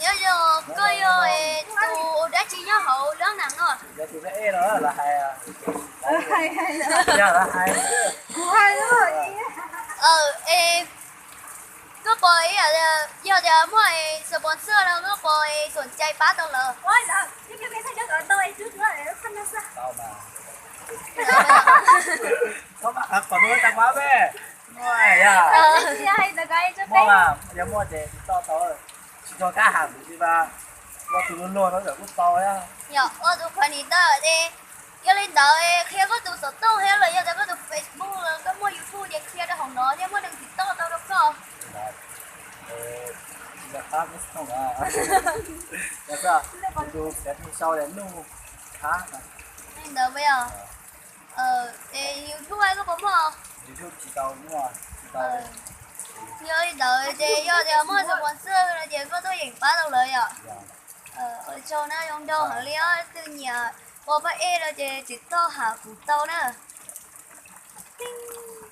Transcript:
Koj yog tus ua dab tsi nyob hauv lub neej no? Yog tus pab ej no lawv hais, yog lawv hais. Es koj puas, yog tias muaj sponsor no koj puas xom cai pab tau lawv? Muaj, yog muaj ces tsis tau tau, tsis tau kab has kuv li mas, ua tus luag luag no kuj tau. Ua tus qhuav nim tawm ces yog li ntawd qhia koj tus xov tooj thiab los yog tias koj tus Facebook los koj muaj YouTube ces qhia rau hauv no thiab muaj neeg tiv toj tau rau koj. Li ntawd mas yog, es YouTube koj puas muaj? Yog li ntawd ces yog tias muaj sponsor no ces koj tuaj yeem pab tau lawv yom. Ua tsaug na, zoo nraug heev li os, twb nyiam ua pab ej no ces tsis txhob has kuv tau na.